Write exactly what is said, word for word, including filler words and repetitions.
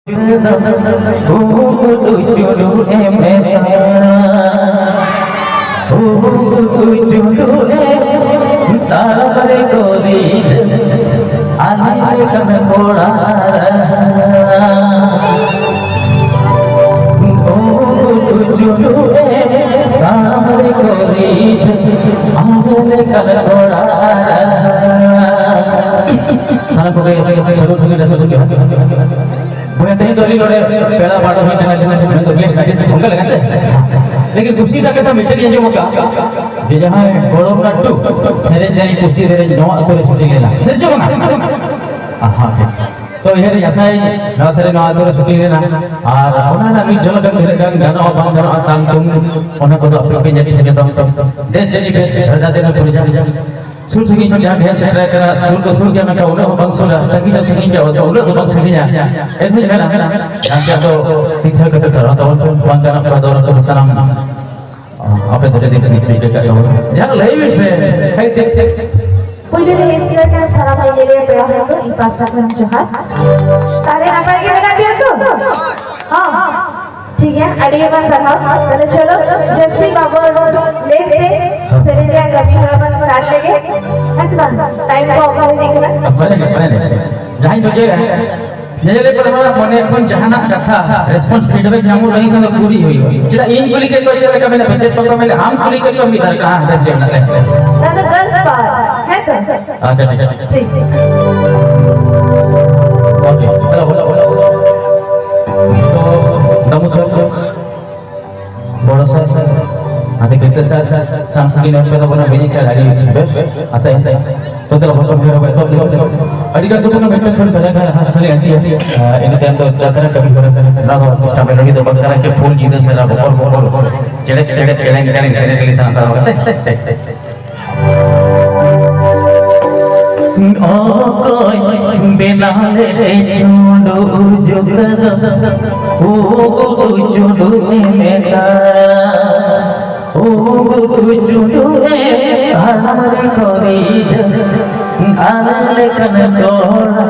ᱩᱫᱩᱜ ᱪᱩᱰᱩ ᱮᱢ ᱢᱮᱛᱟ, ᱩᱫᱩᱜ ᱪᱩᱰᱩ ᱮᱢ ᱛᱟᱲᱟᱢ ᱨᱮ ᱠᱚ ᱨᱤᱫ, ᱟᱞᱮ ᱞᱮᱠᱟᱱ ᱠᱚᱲᱟ᱾ ᱩᱫᱩᱜ ᱪᱩᱰᱩ ᱮᱢ ᱛᱟᱲᱟᱢ ᱨᱮ ᱠᱚ ᱨᱤᱫ, ᱟᱞᱮ ᱞᱮᱠᱟᱱ ᱠᱚᱲᱟ᱾ ᱥᱟᱱᱟᱢ ᱠᱚᱜᱮ ᱥᱟᱹᱜᱩᱱ ᱥᱟᱹᱜᱩᱱ ᱡᱚᱦᱟᱨ᱾ ᱵᱚᱭᱦᱟ, ᱛᱮᱦᱮᱧ ᱫᱚ ᱟᱹᱰᱤ ᱱᱚᱰᱮ ᱯᱮᱲᱟ ᱵᱟᱲᱟ ᱦᱩᱭ ᱠᱟᱱᱟ, ᱢᱮᱱᱫᱚ ᱵᱮᱥ ᱟᱹᱰᱤ ᱚᱱᱠᱟ ᱞᱮᱠᱟ ᱥᱮ? ᱞᱮᱠᱤᱱ ᱠᱩᱥᱤ ᱨᱮᱱᱟᱜ ᱠᱟᱛᱷᱟ ᱢᱤᱫᱴᱮᱱ ᱜᱮ ᱟᱸᱡᱚᱢ ᱟᱠᱟᱫ, ᱡᱮ ᱡᱟᱦᱟᱸᱭ ᱜᱚᱲᱚ ᱨᱮᱱᱟᱜ ᱴᱩ ᱥᱮᱨᱮᱧ ᱡᱟᱦᱟᱸᱭ ᱠᱩᱥᱤ ᱥᱮᱨᱮᱧ ᱱᱚᱣᱟ ᱟᱹᱛᱩ ᱨᱮ ᱥᱩᱴᱤᱝ ᱞᱮᱱᱟ, ᱥᱮ ᱪᱮᱫ ᱵᱟᱝᱟ? ᱟᱦᱟ, ᱴᱷᱤᱠ᱾ ᱛᱚ, ᱤᱧ ᱟᱥᱟᱭ ᱱᱚᱣᱟ ᱥᱮᱨᱮᱧ ᱱᱚᱣᱟ ᱟᱹᱛᱩ ᱨᱮ ᱥᱩᱴᱤᱝ ᱞᱮᱱᱟ, ᱟᱨ ᱚᱱᱟ ᱨᱮᱱᱟᱜ ᱢᱤᱫ ᱡᱷᱚᱞᱚᱠ ᱜᱟᱱ ᱛᱤᱱᱟᱹᱜ ᱜᱟᱱ ᱜᱟᱱᱚᱜᱼᱟ ᱵᱟᱝ ᱜᱟᱱᱚᱜᱼᱟ, ᱛᱟᱢ ᱛᱩᱢ, ᱚᱱᱟ ᱠᱚᱫᱚ ᱟᱯᱮ ᱯᱮ ᱧᱮᱞ ᱥᱮ ᱡᱚᱛᱚ ᱵᱮᱥ ᱡᱟᱹᱱᱤᱡ ᱵᱮᱥ ᱨᱟᱡᱟ ᱛᱮ ᱯᱩᱨᱡᱟ᱾ ᱥᱩᱨ ᱥᱟᱺᱜᱤᱧ ᱠᱷᱚᱱ ᱡᱟᱦᱟᱸ ᱜᱮ ᱥᱮᱴᱮᱨ ᱟᱠᱟᱱᱟ, ᱥᱩᱨ ᱫᱚ ᱥᱩᱨ ᱜᱮᱭᱟ, ᱢᱮᱱᱠᱷᱟᱱ ᱩᱱᱟᱹᱜ ᱦᱚᱸ ᱵᱟᱝ ᱥᱩᱨᱟ, ᱥᱟᱺᱜᱤᱧ ᱫᱚ ᱥᱟᱺᱜᱤᱧ ᱜᱮᱭᱟ, ᱟᱫᱚ ᱩᱱᱟᱹᱜ ᱫᱚ ᱵᱟᱝ ᱥᱟᱺᱜᱤᱧᱟ᱾ ᱮᱱᱦᱚᱸᱧ ᱢᱮᱱᱟ, ᱡᱟᱦᱟᱸ ᱠᱮ ᱟᱫᱚ ᱛᱤᱛᱷᱟᱹ ᱠᱟᱛᱮ ᱥᱟᱨᱦᱟᱣ ᱛᱟᱵᱚᱱ ᱯᱮ, ᱵᱟᱝ ᱜᱟᱱᱚᱜ ᱠᱟᱱᱟ, ᱫᱚ ᱚᱱᱟ ᱠᱚᱫᱚ ᱥᱟᱱᱟᱢ, ᱟᱯᱮ ᱫᱚ ᱡᱩᱫᱤ ᱯᱮ ᱴᱷᱤᱠ ᱠᱟᱜ ᱠᱷᱟᱱ, ᱡᱟᱦᱟᱸ ᱞᱟᱹᱭ ᱢᱮᱥᱮ᱾ ᱦᱮᱸ, ᱴᱷᱤᱠ, ᱴᱷᱤᱠ᱾ ᱯᱩᱭᱞᱩ ᱨᱮ ᱥᱤᱨᱟᱹ ᱠᱷᱟᱱ ᱥᱟᱱᱟᱢ ᱧᱮᱧᱮᱞᱤᱭᱟᱹ ᱯᱮᱲᱟ ᱦᱚᱲ ᱠᱚ ᱤᱧ ᱯᱟᱥᱴᱟ ᱠᱷᱚᱱ ᱡᱚᱦᱟᱨ᱾ ᱛᱟᱦᱞᱮ ᱱᱟᱯᱟᱭ ᱜᱮ ᱢᱮᱱᱟᱜ ᱯᱮᱭᱟ ᱛᱚ? ᱦᱚᱸ᱾ ᱴᱷᱤᱠ ᱜᱮᱭᱟ, ᱟᱹᱰᱤ ᱟᱭᱢᱟ ᱥᱟᱨᱦᱟᱣ᱾ ᱛᱟᱦᱞᱮ ᱪᱚᱞᱚ, ᱡᱟᱹᱥᱛᱤ ᱵᱟᱵᱚᱱ ᱞᱮᱴ ᱛᱮ ᱥᱮᱨᱮᱧ ᱨᱮᱭᱟᱜ ᱠᱟᱹᱢᱤ ᱦᱚᱨᱟ ᱵᱚᱱ ᱥᱴᱟᱨᱴ ᱞᱮᱜᱮ᱾ ᱦᱮᱸ ᱥᱮ ᱵᱟᱝ? ᱴᱟᱭᱤᱢ ᱠᱚ ᱚᱵᱷᱟᱵ ᱤᱫᱤᱜ ᱠᱟᱱᱟ᱾ ᱵᱟᱭ ᱞᱮᱴ, ᱵᱟᱭ ᱞᱮᱴ᱾ ᱡᱟᱦᱟᱸᱧ ᱵᱩᱡᱷᱟᱹᱣᱮᱫᱼᱟ, ᱧᱮᱧᱮᱞᱤᱭᱟᱹ ᱠᱚ ᱦᱚᱸ ᱢᱚᱱᱮ ᱠᱷᱚᱱ ᱡᱟᱦᱟᱱᱟᱜ ᱠᱟᱛᱷᱟ, ᱨᱮᱥᱯᱚᱱᱥ, ᱯᱷᱤᱰᱵᱮᱠ ᱧᱟᱢᱚᱜ ᱞᱟᱹᱜᱤᱫ ᱠᱷᱟᱱ ᱫᱚ ᱠᱩᱞᱤ ᱦᱩᱭᱩᱜᱼᱟ᱾ ᱪᱮᱫᱟᱜ ᱤᱧ ᱠᱩᱞᱤ ᱠᱮᱫ ᱠᱚᱣᱟ ᱪᱮᱫ ᱞᱮᱠᱟ ᱢᱮᱱᱟᱜ ᱯᱮ, ᱪᱮᱫ ᱵᱟᱠᱚ ᱢᱮᱱᱟ, ᱟᱢ ᱠᱩᱞᱤ ᱠᱮᱫ ᱠᱚᱣᱟ ᱢᱤᱫ ᱫᱷᱟᱣ, ᱦᱮᱸ, ᱵᱮᱥ ᱜᱮ ᱢᱮᱱᱟᱜ ᱞᱮᱭᱟ᱾ ᱚᱱᱟ ᱫᱚ ᱜᱟᱨᱞᱥ ᱯᱟᱨᱴ, ᱦᱮᱸ ᱛᱚ? ᱟᱪᱪᱷᱟ, ᱴᱷᱤᱠ, ᱴᱷᱤᱠ᱾ ᱴᱷᱤᱠ, ᱴᱷᱤᱠ᱾ ᱳᱠᱮ, ᱛᱟᱦᱞᱮ ᱵᱚᱞᱚ, ᱵᱚᱞᱚ, ᱵᱚᱞᱚ᱾ ᱛᱚ, ᱫᱟᱢᱩ ᱥᱟᱨ, ᱵᱚᱲᱚ ᱥᱟᱨ, ᱟᱫᱚ ᱠᱤᱱᱛᱩ ᱥᱟᱨ, ᱥᱟᱨ, ᱥᱟᱢᱥᱩᱫᱤᱱ ᱮᱢ ᱯᱮ ᱛᱟᱵᱚᱱᱟ, ᱵᱤᱱᱤ ᱥᱟᱨ, ᱟᱹᱰᱤ ᱵᱮᱥ, ᱟᱥᱟ ᱤᱧ ᱛᱮ᱾ ᱛᱚ, ᱛᱟᱦᱞᱮ ᱵᱚᱞᱚ, ᱵᱚᱞᱚ, ᱵᱚᱞᱚ, ᱵᱚᱞᱚ᱾ ᱟᱹᱰᱤ ᱜᱟᱱ ᱫᱚ ᱠᱳᱱᱳ ᱢᱤᱫᱴᱮᱱ ᱠᱷᱚᱱ ᱵᱷᱮᱜᱟᱨ ᱵᱷᱮᱜᱟᱨ ᱦᱟᱸᱥ ᱞᱮ ᱟᱹᱰᱤ, ᱟᱨ ᱤᱱᱟᱹ ᱛᱟᱭᱚᱢ ᱫᱚ ᱡᱟᱛᱨᱟ ᱠᱟᱹᱢᱤ ᱦᱚᱨᱟ ᱠᱟᱱᱟ᱾ ᱱᱚᱣᱟ ᱫᱚ ᱚᱨᱠᱮᱥᱴᱨᱟ ᱢᱮᱞᱳᱰᱤ ᱫᱚ ᱵᱟᱝ ᱠᱟᱱᱟ, ᱠᱤ ᱯᱷᱩᱞ ᱧᱤᱫᱟᱹ ᱥᱮ ᱵᱚᱠᱚᱞ, ᱵᱚᱠᱚᱞ, ᱪᱮᱲᱮᱠ, ᱪᱮᱲᱮᱠ, ᱪᱮᱲᱮᱝ, ᱪᱮᱲᱮᱝ ᱥᱮᱨᱮᱧ ᱞᱟᱹᱜᱤᱫ ᱛᱟᱦᱮᱸ ᱠᱟᱱᱟ, ᱥᱮ? ᱚᱠᱚᱭ ᱵᱮᱱᱟᱣ ᱞᱮᱫ ᱪᱩᱸᱰᱩ ᱡᱩᱜᱟᱹ ᱫᱚ, ᱩᱫᱩᱜ ᱪᱩᱸᱰᱩ ᱮᱱᱮᱡᱟ᱾ ᱩᱫᱩᱜ ᱪᱩᱸᱰᱩ ᱮᱱᱮᱡ ᱟᱢᱨᱤ ᱠᱚᱨᱤ ᱟᱞᱮ ᱞᱮᱠᱟᱱ ᱠᱚᱲᱟ᱾